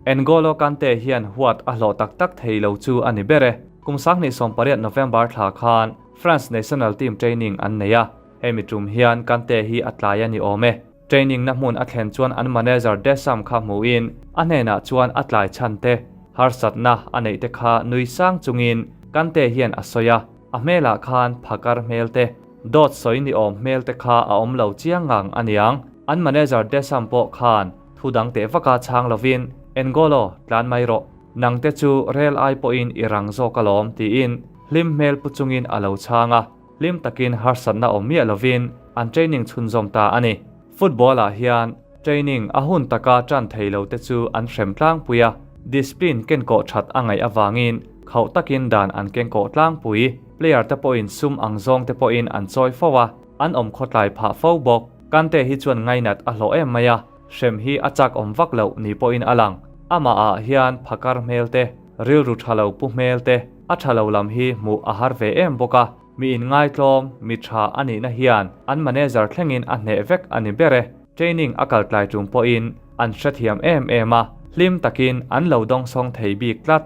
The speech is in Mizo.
N'Golo Kante hian huat a hlawh tak tak thei lo chu a ni ber e. Kum 2018 November thla khan France national team training an nei a, hemi tum hian Kante hi a tlai a ni awm e. Training na hmun a thlen chuan an manager Deschamps kha hmuhin a hnenah chuan a tlai chhan te, harsatna a neih te kha nui sang chungin Kante hian a sawi a, a hmelah khan phakar hmel te, dawt sawi ni awm hmel te kha a awm lo chiang ngang a niang. An manager Deschamps pawh khan thu dang teh vaka chhang lovin, N'Golo, tlan mai rawh, nang te chu rel ai pawhin i rang zawk alawm tiin hlim hmel pu chungin a lo chhang a. Hlim takin harsatna awm miah lovin an training chhunzawm ta a ni. Football ah hian training a hun taka tan thei lo te chu an hrem tlangpui a, discipline kenkawh that a ngaih avangin khauh takin dan an kenkawh tlangpui. Player te pawhin sum ang zawng te pawhin an chawi fo a, an awm khawtlai phah fo bawk. Kante hi chuan ngainat a hlawh em mai a, hrem hi a chak awm vak loh ni pawhin a lang. Amah ah hian phakar hmel te, rilru tha lo pu hmel te, A tha lo lam hi hmuh a har ve em bawk a, mi inngaitlawm, mi tha a nihna hian an manager thlengin a hneh vek a ni ber e. Training a kal tlai tum pawhin an hrethiam em em a, hlim takin an lo dawngsawng thei bik tlat.